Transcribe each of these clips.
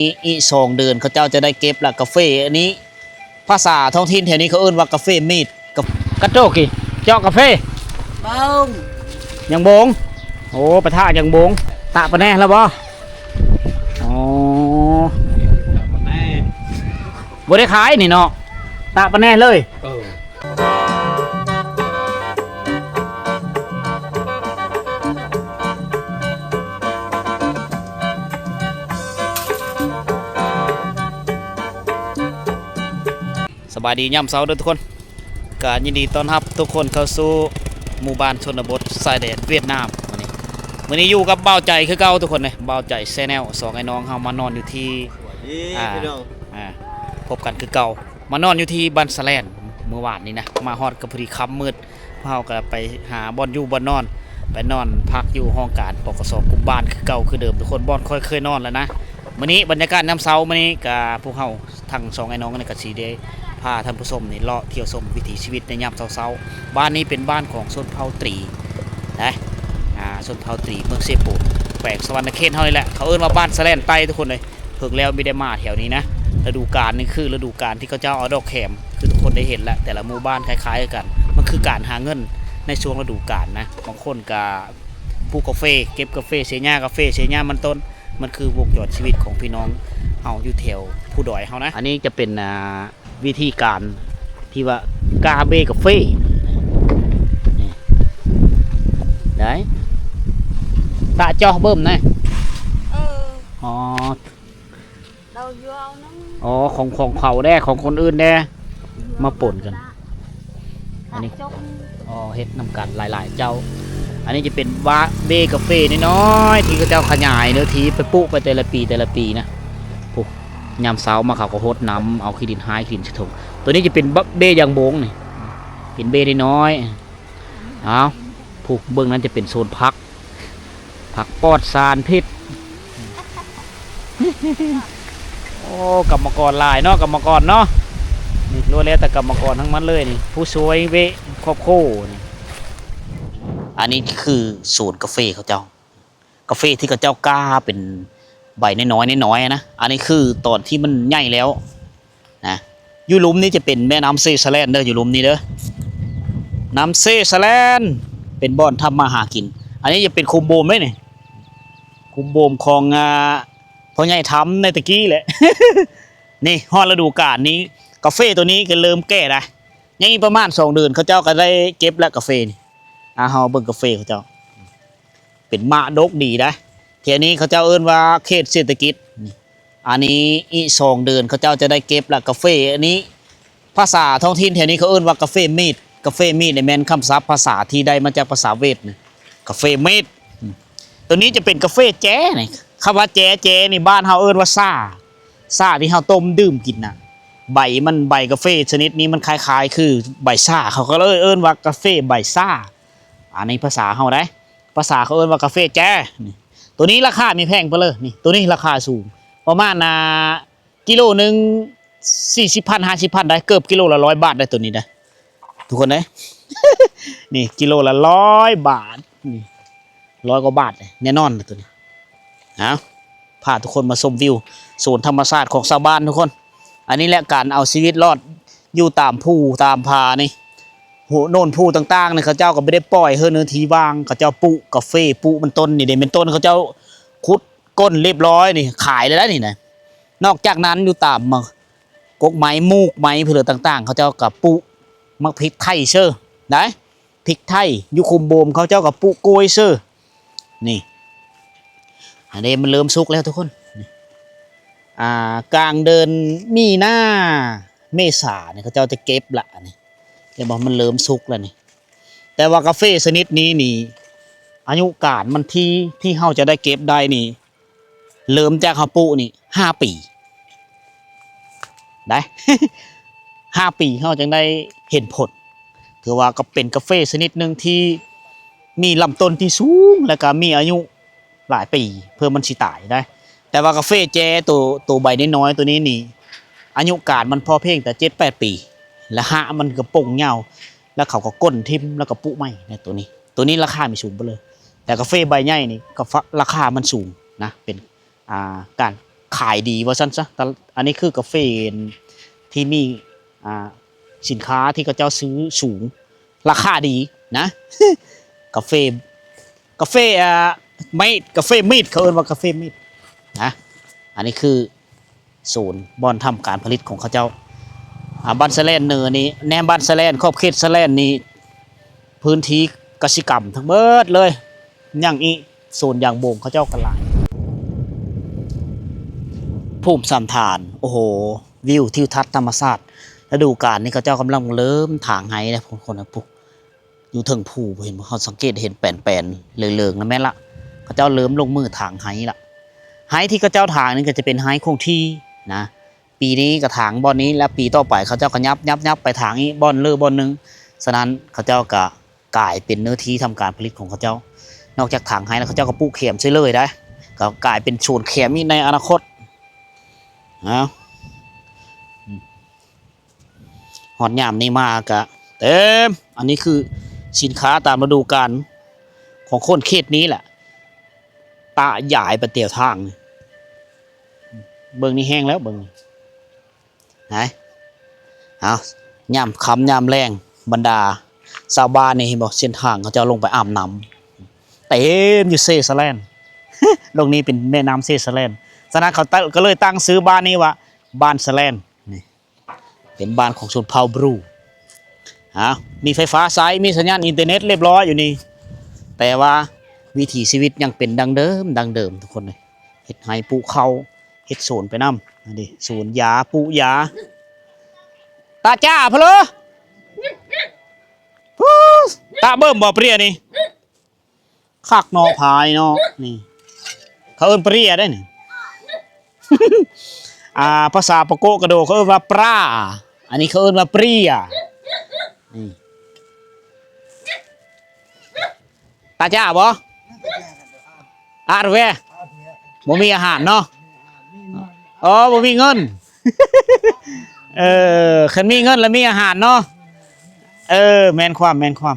ອີກ ອີກສອງເດືອນເຂົາເຈົ້າຈະໄດ້ເກັບລະ ກາເຟອັນນີ້ ພາສາທ້ອງຖິ່ນແຖວນີ້ເຂົາເອີ້ນວ່າກາເຟມີດ ກະ ກະໂຕກ ເຈາະກາເຟ ບົງ ຍາງບົງ. ໂອ້ ປະທະຍາງບົງ ຕາກປາແນລະບໍ່? ອໍ ບໍ່ໄດ້ຂາຍນີ້ເນາະ ຕາກປາແນເລີຍ. ເອີ ສະບາຍດີຍາມເຊົ້າເດີທຸກຄົນ ກະຍິນດີຕ້ອນຮັບທຸກຄົນເຂົ້າສູ່ໝູ່ບ້ານຊົນນະບົດຊາຍແດນຫວຽດນາມ. ມື້ນີ້ ມື້ນີ້ຢູ່ກັບບ່າວໃຈຄືເກົ່າທຸກຄົນເດ້ ບ່າວໃຈແຊນແນວ ສອງອ້າຍນ້ອງເຮົາມານອນຢູ່ທີ່ ສະບາຍດີ ອ່າ ພີ່ນ້ອງ ອ່າ ພົບກັນຄືເກົ່າ ມານອນຢູ່ທີ່ບ້ານສະແລນ ມື້ວານນີ້ນະ ມາຮອດກໍພໍດີຄ່ຳມືດ ພວກເຮົາກໍໄປຫາບ່ອນຢູ່ບ່ອນນອນ ໄປນອນພັກຢູ່ຫ້ອງການ ປກສ ກຸ່ມບ້ານ ຄືເກົ່າຄືເດີມທຸກຄົນ ບ່ອນຂ້ອຍເຄີຍນອນແລ້ວນະ. ມື້ນີ້ບັນຍາກາດຍາມເຊົ້າ ມື້ນີ້ກະພວກເຮົາທັງສອງອ້າຍນ້ອງນີ້ກະຊິໄດ້ພາທ່ານຜູ້ຊົມນີ້ເລາະທ່ຽວຊົມວິຖີຊີວິດໃນຍາມເຊົ້າໆ. ບ້ານນີ້ເປັນບ້ານຂອງຊົນເຜົ່າຕີນະ ອ່າ ຊົນເຜົ່າຕີນ ເມືອງເຊໂປນ ແຂວງສະຫວັນນະເຂດເຮົານີ້ແຫຼະ ເຂົາເອີ້ນວ່າບ້ານສະແລນໃຕ້ທຸກຄົນເລີຍ. ເພິ່ງແລ້ວມີໄດ້ມາແຖວນີ້ນະ ລະດູການນີ້ຄືລະດູການທີ່ເຂົາເຈົ້າເອົາດອກແຂມ ຄືທຸກຄົນໄດ້ເຫັນແຫຼະ ແຕ່ລະໝູ່ບ້ານຄ້າຍໆກັນ ມັນຄືການຫາເງິນໃນຊ່ວງລະດູການນະ. ບາງຄົນກະປູກກາເຟ ເກັບກາເຟ ເສຍຫຍ້າກາເຟ ເສຍຫຍ້າມັນຕົ້ນ ມັນຄືວົງຈອນຊີວິດຂອງພີ່ນ້ອງເຮົາຢູ່ແຖວພູດອຍເຮົານະ. ອັນນີ້ຈະເປັນ ອ່າ ວິທີການທີ່ວ່າກາເບກາເຟ ນີ້ ໄດ້ ຕະເຈາະເບິ່ມນະ ເອີ ອໍ ເຮົາຢູ່ເອົານຳ ອໍ ຂອງ ຂອງເຂົາແດ່ ຂອງຄົນອື່ນແດ່ ມາປົນກັນ ອັນນີ້ ຕະຈົງ ອໍ ເຮັດນຳກັນຫຼາຍໆເຈົ້າ. ອັນນີ້ຈະເປັນວາ ເບກາເຟນ້ອຍໆ ທີ່ເຂົາເຈົ້າຂະຫຍາຍເນື້ອທີ່ໄປປູກໄປແຕ່ລະປີ ແຕ່ລະປີນະ. ໂອ້ ຍາມເຊົ້າມາເຂົາກໍຫົດນ້ຳ ເອົາຂີ້ດິນ ຫາຍຂີ້ດິນໃສ່ຖົງ. ໂຕນີ້ຈະເປັນ ເບ ເບຍາງບົງນີ້ ເປັນເບນ້ອຍໆ. ອ້າວ ຜູ້ເບິ່ງນັ້ນຈະເປັນໂຊນຜັກ ຜັກປອດສານພິດ. ໂອ້ ກຳມະກອນຫຼາຍເນາະ ກຳມະກອນເນາະ ນີ້ລ້ວນແລ້ວແຕ່ກຳມະກອນທັງໝົດເລີຍນີ້ ຜູ້ຊ່ວຍເວະຄອບຄົວນີ້. ອັນນີ້ຄືສວນກາເຟເຂົາເຈົ້າ ກາເຟທີ່ເຂົາເຈົ້າກ້າເປັນໃບນ້ອຍໆ ນ້ອຍໆນະ. ອັນນີ້ຄືຕອນທີ່ມັນໃຫຍ່ແລ້ວ ນະ ຢູ່ລຸ່ມນີ້ຈະເປັນແມ່ນ້ຳເຊສະແລນເດີ ຢູ່ລຸ່ມນີ້ເດີ ນ້ຳເຊສະແລນ ເປັນບ່ອນທຳມາຫາກິນ. ອັນນີ້ຈະເປັນຂຸມໂບມເດ້ນີ້ ຂຸມໂບມຂອງ ອ່າ ພໍ່ໃຫຍ່ທຳໃນແຕ່ກີ້ແຫຼະ. ນີ້ຮອດລະດູການນີ້ ກາເຟໂຕນີ້ກໍເລີ່ມແກ່ລະ ຍັງອີກປະມານສອງເດືອນ ເຂົາເຈົ້າກໍໄດ້ເກັບລະກາເຟນີ້. ອ່າ ເຮົາເບິ່ງກາເຟເຂົາເຈົ້າ ເປັນໝາກດົກດີໄດ໋ ແຖວນີ້ເຂົາເຈົ້າເອີ້ນວ່າເຂດເສດຖະກິດ. ອັນນີ້ອີກສອງເດືອນເຂົາເຈົ້າຈະໄດ້ເກັບລະ ກາເຟອັນນີ້ ພາສາທ້ອງຖິ່ນແຖວນີ້ເຂົາເອີ້ນວ່າກາເຟມີດ ກາເຟມີດນີ້ແມ່ນຄຳສັບພາສາທີ່ໄດ້ມາຈາກພາສາເວດນະ ກາເຟມີດ. ໂຕນີ້ຈະເປັນກາເຟແຈນີ້ ຄຳວ່າແຈ ແຈນີ້ບ້ານເຮົາເອີ້ນວ່າຊາ ຊາທີ່ເຮົາຕົ້ມດື່ມກິນນະ ໃບມັນ ໃບກາເຟຊະນິດນີ້ມັນຄ້າຍໆຄືໃບຊາ ເຂົາກໍເລີຍເອີ້ນວ່າກາເຟໃບຊາ. ອັນນີ້ພາສາເຮົາໄດ໋ ພາສາເຂົາເອີ້ນວ່າກາເຟແຈ. ນີ້ ໂຕນີ້ລາຄາມີແພງປານເລີຍ ນີ້ ໂຕນີ້ລາຄາສູງ ປະມານ ອ່າ ກິໂລໜຶ່ງສີ່ສິບພັນ ຫ້າສິບພັນໄດ໋ ເກືອບກິໂລລະຮ້ອຍບາດໄດ໋ ໂຕນີ້ໄດ໋ ທຸກຄົນເອີຍ. ນີ້ກິໂລລະຮ້ອຍບາດ ນີ້ຮ້ອຍກວ່າບາດເດ້ ແນ່ນອນໂຕນີ້. ເອົາ ພາທຸກຄົນມາຊົມວິວສວນທຳມະຊາດຂອງຊາວບ້ານທຸກຄົນ. ອັນນີ້ແຫຼະການເອົາຊີວິດລອດຢູ່ຕາມພູຕາມຜານີ້ ໂນນພູຕ່າງໆນີ້ ເຂົາເຈົ້າກໍບໍ່ໄດ້ປ່ອຍໃຫ້ເນື້ອທີ່ວ່າງ ເຂົາເຈົ້າປູກກາເຟ ປູກມັນຕົ້ນ ນີ້ເດ້ ມັນຕົ້ນ ເຂົາເຈົ້າຂຸດກົ້ນລຽບຮ້ອຍນີ້ ຂາຍໄດ້ແລ້ວນີ້ນະ. ນອກຈາກນັ້ນຢູ່ຕາມ ກົກໄມ້ ໝູກໄມ້ ເພື່ອຕ່າງໆ ເຂົາເຈົ້າກໍປູກໝາກພິກໄທເຊີໄດ໋ ພິກໄທ. ຢູ່ຂຸມໂບມເຂົາເຈົ້າກໍປູກກ້ວຍເຊີ ນີ້ ອັນນີ້ມັນເລີ່ມສຸກແລ້ວທຸກຄົນ. ນີ້ ອ່າ ກາງເດືອນມີນາ ເມສານີ້ ເຂົາເຈົ້າຈະເກັບລະ ນີ້ ເຫັນບໍ່ ມັນເລີ່ມສຸກແລ້ວນີ້. ແຕ່ວ່າກາເຟຊະນິດນີ້ນີ້ ອາຍຸການມັນທີ່ ທີ່ເຮົາຈະໄດ້ເກັບໄດ້ນີ້ ເລີ່ມຈາກເຮົາປູກນີ້ຫ້າປີໄດ໋ ຫ້າປີເຮົາຈຶ່ງໄດ້ເຫັນຜົນ. ຖືວ່າກໍເປັນກາເຟຊະນິດໜຶ່ງທີ່ມີລຳຕົ້ນທີ່ສູງ ແລ້ວກໍມີອາຍຸຫຼາຍປີ ເພື່ອມັນຊິຕາຍໄດ໋. ແຕ່ວ່າກາເຟແຈໂຕ ໂຕໃບນ້ອຍໆໂຕນີ້ນີ້ ອາຍຸການມັນພໍພຽງແຕ່ເຈັດແປດປີ ແລ້ວຮາກມັນກໍປົ່ງຍາວ ແລ້ວເຂົາກໍກົ້ນຖິ້ມ ແລ້ວກໍປູກໃໝ່ໃນໂຕນີ້. ໂຕນີ້ລາຄາມັນສູງໄປເລີຍ ແຕ່ກາເຟໃບໃຫຍ່ນີ້ກໍລາຄາມັນສູງນະ ເປັນ ອ່າ ການ ຂາຍດີວ່າຊັ້ນຊະ. ແຕ່ອັນນີ້ຄືກາເຟທີ່ມີ ອ່າ ສິນຄ້າທີ່ເຂົາເຈົ້າຊື້ສູງ ລາຄາດີນະ ກາເຟ ກາເຟ ອ່າ ເມດ ກາເຟເມດ ເຂົາເອີ້ນວ່າກາເຟເມດນະ. ອັນນີ້ຄື ສູນບ່ອນທຳການຜະລິດຂອງເຂົາເຈົ້າ. ອ່າ ບ້ານສະແລນເນີນີ້ ແນມບ້ານສະແລນ ຂອບເຂດສະແລນນີ້ ພື້ນທີ່ກະສິກຳທັງເບິດເລີຍ. ຫຍັງອີກ ສວນຢາງບົງເຂົາເຈົ້າກໍຫຼາຍ. ພູມສາມຖານ ໂອ້ໂຫ ວິວທິວທັດທຳມະຊາດ. ລະດູການນີ້ເຂົາເຈົ້າກຳລັງເລີ່ມຖາງໄຮ່ແລ້ວ ພຸ້ນ ຄົນນະ ພຸ້ນ. ຢູ່ເທິງພູ ເຫັນບໍ່? ເຮົາສັງເກດເຫັນແປນໆ ເຫຼືອງໆ ນັ້ນແມ່ນລະ ເຂົາເຈົ້າເລີ່ມລົງມືຖາງໄຮ່ລະ. ໄຮ່ທີ່ເຂົາເຈົ້າຖາງນີ້ກໍຈະເປັນໄຮ່ຄົງທີ່ນະ. ປີນີ້ກໍຖາງບ່ອນນີ້ ແລ້ວປີຕໍ່ໄປເຂົາເຈົ້າກໍຫຍັບໆໆ ໄປຖາງອີກບ່ອນເລີບ່ອນໜຶ່ງ. ສະນັ້ນເຂົາເຈົ້າກໍກາຍເປັນເນື້ອທີ່ທຳການຜະລິດຂອງເຂົາເຈົ້າ. ນອກຈາກຖາງໄຮ່ແລ້ວ ເຂົາເຈົ້າກໍປູກແຄມໃສ່ເລີຍໄດ໋ ກໍກາຍເປັນສວນແຄມອີກໃນອະນາຄົດ. ເອົາ ຮອດຍາມນີ້ມາກະເຕັມ. ອັນນີ້ຄືສິນຄ້າຕາມລະດູການຂອງຄົນເຂດນີ້ແຫຼະ ຕະຢາຍໄປແຕ່ວທາງ. ເບິ່ງນີ້ແຫ້ງແລ້ວ ເບິ່ງນີ້ ໄຫນ ເອົາ ຍາມຄ່ຳຍາມແລງ ບັນດາຊາວບ້ານນີ້ ເຫັນບໍ່ ເສັ້ນທາງເຂົາເຈົ້າລົງໄປອາບນ້ຳ ເຕັມຢູ່ເຊສະແລນ. ລົງນີ້ເປັນແມ່ນ້ຳເຊສະແລນ. ສະນັ້ນເຂົາກໍເລີຍຕັ້ງຊື່ບ້ານນີ້ວ່າ ບ້ານສະແລນ. ນີ້ ເປັນບ້ານຂອງຊົນເຜົ່າບຣູ. ເອົາ ມີໄຟຟ້າໃຊ້ ມີສັນຍານອິນເຕີເນັດລຽບຮ້ອຍຢູ່ນີ້. ແຕ່ວ່າວິຖີຊີວິດຍັງເປັນດັ່ງເດີມ ດັ່ງເດີມທຸກຄົນເລີຍ. ເຮັດໄຮ່ປູກເຂົ້າ ເຮັດສວນໄປນຳ. ອັນນີ້ສວນຢາ ປູກຢາ. ຕາຈ້າພະໂລ ພູ ຕາເບິ່ມບໍ່ເປຍນີ້? ຄັກເນາະ ພາຍເນາະ ນີ້ ເຂົາເອີ້ນປະເຣຍໄດ໋ນີ້. ອ່າ ພາສາປະໂກະກະໂດ ເຂົາເອີ້ນວ່າປຣາ ອັນນີ້ເຂົາເອີ້ນວ່າປະເຣຍ. ນີ້ ຕາຈ້າບໍ່? ອາດແວ ບໍ່ມີອາຫານເນາະ. ອໍ ບໍ່ມີເງິນ. ເອີ ຄັນມີເງິນລະມີອາຫານເນາະ. ເອີ ແມ່ນຄວາມ ແມ່ນຄວາມ.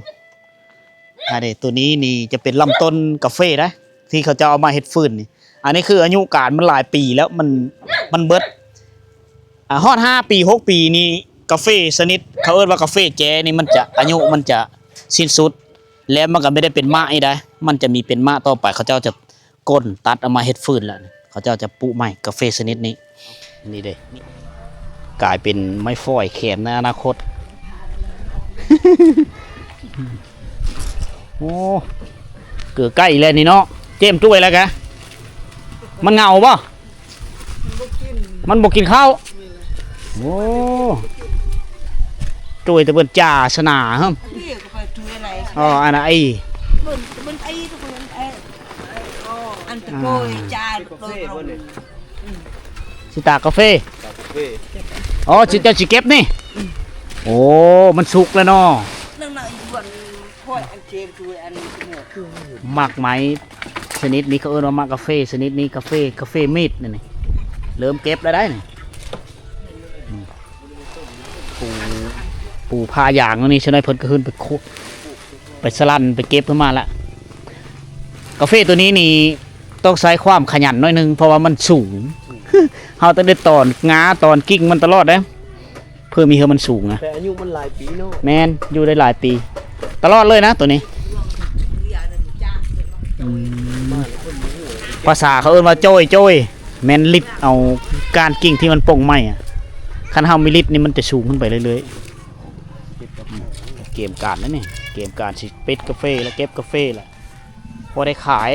ອັນນີ້ ໂຕນີ້ນີ້ຈະເປັນລຳຕົ້ນກາເຟໄດ໋ ທີ່ເຂົາເຈົ້າເອົາມາເຮັດຟືນນີ້. ອັນນີ້ຄືອາຍຸການມັນຫຼາຍປີແລ້ວ ມັນ ມັນເບິດ ອ່າ ຮອດຫ້າປີ ຫົກປີນີ້ ກາເຟຊະນິດ ເຂົາເອີ້ນວ່າກາເຟແຈນີ້ ມັນຈະ ອາຍຸມັນຈະສິ້ນສຸດ ແລະ ມັນກໍບໍ່ໄດ້ເປັນໝາກອີກໄດ໋ ມັນຈະມີເປັນໝາກຕໍ່ໄປ ເຂົາເຈົ້າຈະ ກົ້ນຕັດເອົາມາເຮັດຟືນແລ້ວ ເຂົາເຈົ້າຈະປູກໃໝ່ກາເຟຊະນິດນີ້. ນີ້ເດ້ ກາຍເປັນໄມ້ຟອຍແຄມໃນອະນາຄົດ. ໂອ້ ເກີໃກ້ອີກແລ້ວນີ້ເນາະ ເຈມ ຈ້ວຍແລ້ວກະ ມັນເຫງົາບໍ່? ມັນບໍ່ກິນເຂົ້າ. ໂອ້ ຈ້ວຍແຕ່ເພິ່ນຈ່າສະໜາຫຶມ. ອໍ ອັນນັ້ນໄອ້ ອັນຕະໂກຍຈານໂຕຍ ຊິຕາກກາເຟ. ຕາກກາເຟ. ອໍ ຊິ ເຈົ້າຊິເກັບນີ້. ໂອ້ ມັນສຸກແລ້ວເນາະ. ໝາກໄມ້ຊະນິດນີ້ເຂົາເອີ້ນວ່າໝາກກາເຟ ຊະນິດນີ້ກາເຟ ກາເຟມີດ ນີ້ ເລີ່ມເກັບແລ້ວໄດ໋ນີ້. ປູ ປູຜ້າຢາງນີ້ ຊະໜ້ອຍເພິ່ນກໍຂຶ້ນໄປຂຸດ ໄປສະຫຼັ່ນ ໄປເກັບເພິ່ນມາລະ. ກາເຟໂຕນີ້ນີ້ຕ້ອງໃຊ້ຄວາມຂະຫຍັນໜ້ອຍໜຶ່ງ ເພາະວ່າມັນສູງ ເຮົາຕ້ອງໄດ້ຕອນງາຕອນກິ່ງມັນຕະຫຼອດເດ້ ເພື່ອມີໃຫ້ມັນສູງນະ. ແຕ່ອາຍຸມັນຫຼາຍປີເນາະ. ແມ່ນ ຢູ່ໄດ້ຫຼາຍປີ ຕະຫຼອດເລີຍນະໂຕນີ້. ອືມ ພາສາເຂົາເອີ້ນວ່າໂຈ້ຍ ໂຈ້ຍ ແມ່ນລິດເອົາກ້ານກິ່ງທີ່ມັນປົ່ງໄມ້ອະ. ຄັນເຮົາມີລິດນີ້ ມັນຈະສູງຂຶ້ນໄປເລື້ອຍໆ. ກຽມການແລ້ວນີ້ ກຽມການຊິປິດກາເຟແລ້ວ ເກັບກາເຟແລ້ວ ພໍໄດ້ຂາຍ.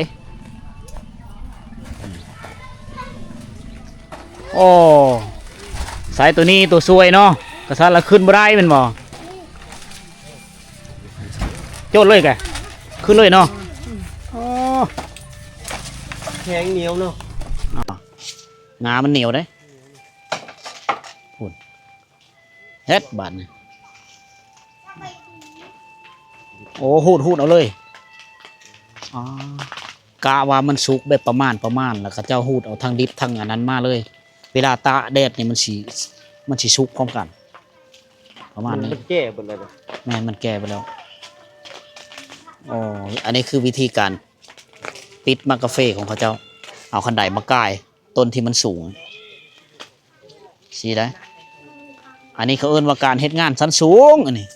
ໂອ້ ໃຊ້ໂຕນີ້ໂຕຊ່ວຍເນາະ ກະຊັ້ນລະຂຶ້ນບໍ່ໄດ້ແມ່ນບໍ່? ໂຈດເລີຍກະ ຂຶ້ນເລີຍເນາະ. ໂອ້ ແຂງໜຽວເນາະ. ອ່າ ງາມັນໜຽວເດ້. ພຸ້ນ ເຮັດບາດນີ້. ໂອ້ ຮູດ ຮູດເອົາເລີຍ. ອໍ ກະວ່າມັນສຸກແບບປະມານ ປະມານ ແລ້ວເຂົາເຈົ້າຮູດເອົາທັງດິບທັງອັນນັ້ນມາເລີຍ. ເວລາຕາກແດດນີ້ມັນຊິ ມັນຊິສຸກພ້ອມກັນ ປະມານນີ້. ມັນແກ່ເບິດແລ້ວເດ້. ແມ່ນ ມັນແກ່ເບິດແລ້ວ. ອໍ ອັນນີ້ຄືວິທີການປິດໝາກກາເຟຂອງເຂົາເຈົ້າ ເອົາຄັນໄດມາກ່າຍ. ຕົ້ນທີ່ມັນສູງ ຊີ້ໄດ໋. ອັນນີ້ເຂົາເອີ້ນວ່າການເຮັດງານຊັ້ນສູງ ອັນນີ້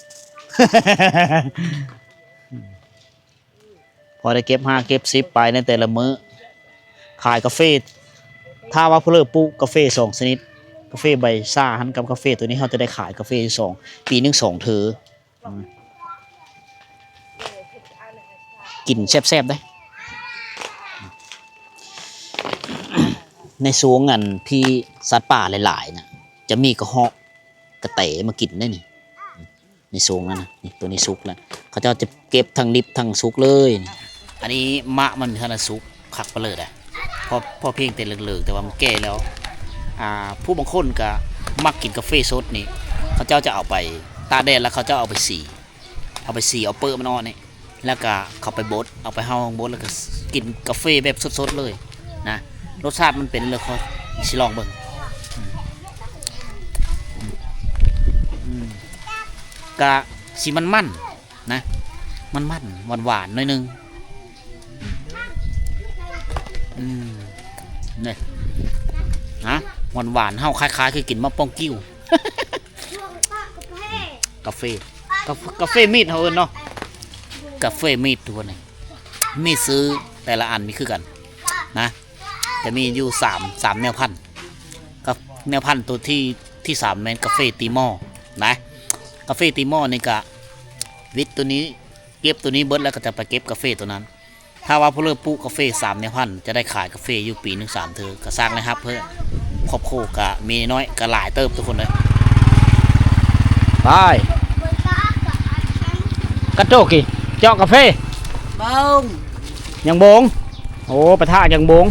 ພໍໄດ້ເກັບຫ້າເກັບສິບໄປໃນແຕ່ລະມື້ ຂາຍກາເຟ. ຖ້າວ່າຜູ້ເລີກປູກກາເຟສອງຊະນິດ ກາເຟໃບຊາຫັ້ນກັບກາເຟໂຕນີ້ ເຮົາຈະໄດ້ຂາຍກາເຟສອງ ປີໜຶ່ງສອງເທື່ອ. ອືມ ກິນແຊບໆເດ້. ໃນຊ່ວງອັນທີ່ສັດປ່າຫຼາຍໆນະ ຈະມີກະຮອກກະແຕມາກິນໄດ໋ນີ້. ໃນຊ່ວງນັ້ນນະ ນີ້ ໂຕນີ້ສຸກແລ້ວ ເຂົາເຈົ້າຈະເກັບທັງດິບທັງສຸກເລີຍ. ອັນນີ້ໝາກມັນບໍ່ທັນໄດ້ສຸກຄັກປານເລີດ ພໍ ພໍພຽງແຕ່ເລິກໆ ແຕ່ວ່າມັນແກ່ແລ້ວ. ອ່າ ຜູ້ບາງຄົນກະມັກກິນກາເຟສົດນີ້ ເຂົາເຈົ້າຈະເອົາໄປຕາກແດດ ແລ້ວເຂົາເຈົ້າເອົາໄປສີ ເອົາໄປສີ ເອົາເປິ້ນມັນອອກນີ້ ແລ້ວກະເຂົ້າໄປບົດ ເອົາໄປເຮົາບົດ ແລ້ວກະກິນກາເຟແບບສົດໆເລີຍນະ. ລົດຊາດມັນເປັນແນວໃດ ຂ້ອຍຊິລອງເບິ່ງ. ອືມ ອືມ ກະຊິມັນໆ ນະ ມັນໆ ຫວານໆ ໜ້ອຍໜຶ່ງ. ອືມ ນີ້ ນະ ຫວານໆ ເຮົາຄ້າຍໆ ຄືກິນໝາກປ່ອງກິ້ວ. ກາເຟ ກາເຟ ກາເຟມີດ ເຮົາເອີ້ນເນາະ ກາເຟມີດ ທຸກຄົນ. ມີດຊື້ແຕ່ລະອັນມີຄືກັນນະ ຈະມີຢູ່ສາມ ສາມແນວພັນ. ກາ ແນວພັນໂຕທີ ທີສາມແມ່ນກາເຟຕີມໍນະ. ກາເຟຕີມໍນີ້ກະວິດໂຕນີ້ ເກັບໂຕນີ້ເບິດແລ້ວກໍຈະໄປເກັບກາເຟໂຕນັ້ນ. ຖ້າວ່າຜູ້ເລີກປູກກາເຟສາມແນວພັນ ຈະໄດ້ຂາຍກາເຟຢູ່ປີໜຶ່ງສາມເທື່ອ ກໍສ້າງລາຍຮັບເພີ່ມ. ຄອບຄົວກໍມີນ້ອຍກໍຫຼາຍເຕີບ ທຸກຄົນເອີຍ. ໄປ ກະໂຕກີ ເຈາະກາເຟ ບົງ ຍາງບົງ. ໂອ້ ໄປຖ້າຍາງບົງ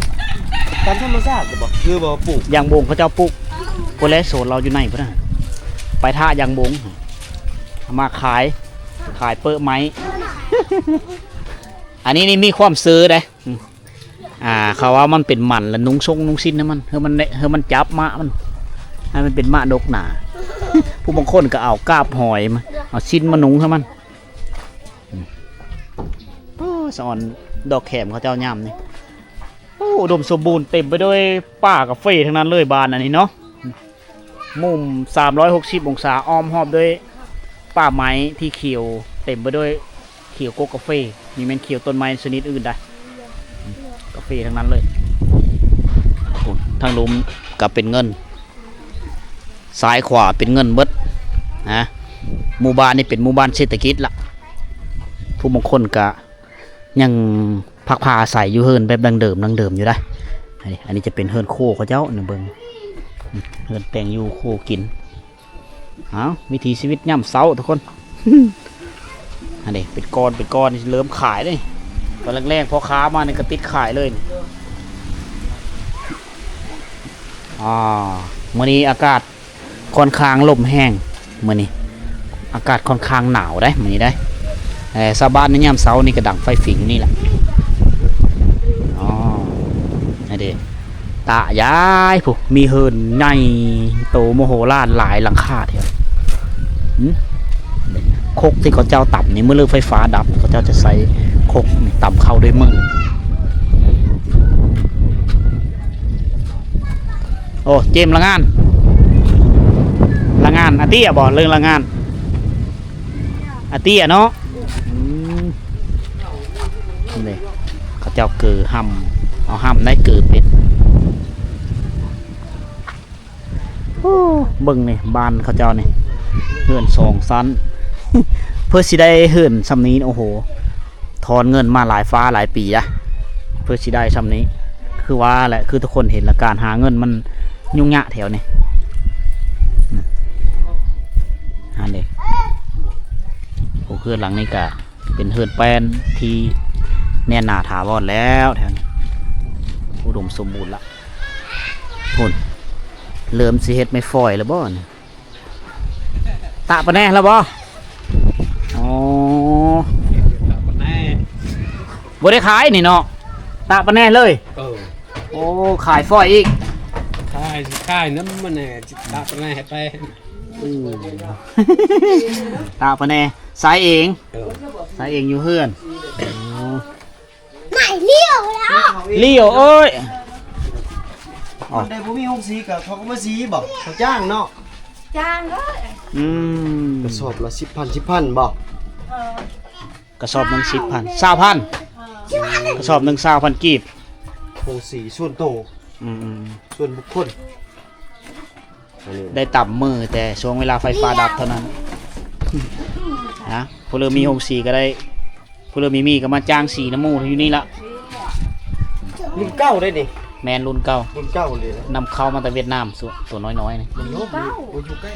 ຕາມທຳມະຊາດບໍ່ ຄືບໍ່ປູກ ຍາງບົງເຂົາເຈົ້າປູກ ພຸ້ນແຫຼະ ສວນລາວຢູ່ໃນພຸ້ນນະ. ໄປຖ້າຍາງບົງ ເອົາມາຂາຍ ຂາຍເປິ້ນໄມ້. ອັນນີ້ນີ້ມີຄວາມເຊີເດ້. ອືມ ອ່າ ເຂົາວ່າມັນເປັນມັນ ແລ້ວນຸ່ງຊົງນຸ່ງຊິນໃຫ້ມັນ ໃຫ້ມັນ ໃຫ້ມັນຈັບໝາກມັນ ໃຫ້ມັນເປັນໝາກດົກໜາ. ຜູ້ບາງຄົນກໍເອົາກາບຫອຍມາ ເອົາຊິນມານຸ່ງໃຫ້ມັນ. ອືມ ໂອ້ ສະອອນດອກແຂມເຂົາເຈົ້າຍາມນີ້. ໂອ້ ອຸດົມສົມບູນ ເຕັມໄປດ້ວຍປ່າກາເຟທັງນັ້ນເລີຍ ບ້ານອັນນີ້ເນາະ. ມຸມສາມຮ້ອຍຫົກສິບອົງສາ ອ້ອມຮອບດ້ວຍປ່າໄມ້ທີ່ຂຽວ ເຕັມໄປດ້ວຍຂຽວກົກກາເຟ. ນີ້ແມ່ນຂຽວຕົ້ນໄມ້ຊະນິດອື່ນໄດ໋ ກາເຟທັງນັ້ນເລີຍ. ທາງລຸ່ມກໍເປັນເງິນ ຊ້າຍຂວາເປັນເງິນເບິດນະ. ໝູ່ບ້ານນີ້ເປັນໝູ່ບ້ານເສດຖະກິດລະ. ຜູ້ບາງຄົນກໍຍັງພັກພາອາໄສຢູ່ເຮືອນແບບດັ້ງເດີມ ດັ້ງເດີມຢູ່ໄດ໋. ອັນນີ້ ອັນນີ້ຈະເປັນເຮືອນໂຄເຂົາເຈົ້ານີ້ ເບິ່ງ ເຮືອນແຕ່ງຢູ່ໂຄກິນ. ເອົ້າ ວິຖີຊີວິດຍາມເຊົ້າທຸກຄົນ. ອັນນີ້ເປັນກ້ອນ ເປັນກ້ອນ ເລີ່ມຂາຍເດ້. ຕອນແລກໆ ພໍ່ຄ້າມານີ້ກໍຕິດຂາຍເລີຍ. ອ່າ ມື້ນີ້ອາກາດຄ່ອນຂ້າງລົມແຮງ ມື້ນີ້ອາກາດຄ່ອນຂ້າງໜາວເດ້ ມື້ນີ້ເດ້. ເອີ ຊາວບ້ານໃນຍາມເຊົ້ານີ້ກໍດັງໄຟຝິງຢູ່ນີ້ແຫຼະ. ອໍ ອັນເດ ຕາຍາຍ ຜູ້ ມີເຮືອນໃຫຍ່ໂຕມະໂຫລານຫຼາຍຫຼັງຄາແທ້. ຫຶ ຄົກທີ່ເຂົາເຈົ້າຕຳນີ້ ມື້ເລີກໄຟຟ້າດັບ ເຂົາເຈົ້າຈະໃຊ້ຄົກນີ້ຕຳເຂົ້າດ້ວຍມື. ໂອ້ ເກມລະງານ ລະງານອາເຕ້ຍບໍ່ ເລີງລະງານ ອາເຕ້ຍເນາະ. ອືມ ນີ້ເຂົາເຈົ້າເກີຫ້ຳ ເອົາຫ້ຳໄດ້ເກີເປັດ. ໂອ້ ເບິ່ງນີ້ ບ້ານເຂົາເຈົ້ານີ້ ເຮືອນສອງຊັ້ນ ເພື່ອຊິໄດ້ເຮືອນຊ່ຳນີ້ ໂອ້ໂຫ ຖອນເງິນມາຫຼາຍຟ້າຫຼາຍປີລະ ເພື່ອຊິໄດ້ຊ່ຳນີ້. ຄືວ່າແຫຼະ ຄືທຸກຄົນເຫັນລະ ການຫາເງິນມັນຫຍຸ້ງຍາກແຖວນີ້. ຫັ້ນເດ້ ໂອ້ ເຮືອນຫຼັງນີ້ກະເປັນເຮືອນແປ້ນທີ່ແໜ້ນໜາຖາວອນແລ້ວ ແຖວນີ້ອຸດົມສົມບູນລະ. ພຸ້ນ ເລີ່ມຊິເຮັດໄມ້ຟອຍແລ້ວບໍ່ນີ້? ຕາກປາແນລະບໍ່? ອໍ ຕາກປາແນ ບໍ່ໄດ້ຂາຍນີ້ເນາະ ຕາກປາແນເລີຍ. ເອີ ໂອ້ ຂາຍຟອຍອີກ ຂາຍ ຂາຍນຳມັນແດ່ ຕາກປາແນໄປ. ອືມ ຕາກປາແນ ສາຍເອງ. ເອີ ສາຍເອງຢູ່ເຮືອນ. ອໍ ໄມ້ລ້ຽວແລ້ວ ລ້ຽວເອີຍ. ອໍ ມັນໄດ້ບໍ່ມີໂຮງສີກໍເຂົາກໍມາສີບໍ່? ເຂົາຈ້າງເນາະ. ຈ້າງເລີຍ. ອືມ ກະສອບລະສິບພັນ ສິບພັນບໍ່? ເອີ ກະສອບໜຶ່ງສິບພັນ ຊາວພັນ ເອີ ກະສອບໜຶ່ງຊາວພັນກີບ. ໂຮງສີສ່ວນໂຕ. ອືມ ສ່ວນບຸກຄົນ. ໄດ້ຕຳມື້ແຕ່ຊ່ວງເວລາໄຟຟ້າດັບເທົ່ານັ້ນນະ. ຜູ້ເລີ່ມມີໂຮງສີກໍໄດ້ ຜູ້ເລີ່ມມີມີກໍມາຈ້າງສີນຳໝູ່ຢູ່ນີ້ລະ. ລຸ້ນເກົ່າໄດ໋ນີ້. ແມ່ນລຸ້ນເກົ່າ ລຸ້ນເກົ່າເລີຍ. ນຳເຂົ້າມາແຕ່ຫວຽດນາມ ໂຕນ້ອຍໆນີ້. ມັນເນາະ ບໍ່ຢູ່ໃກ້.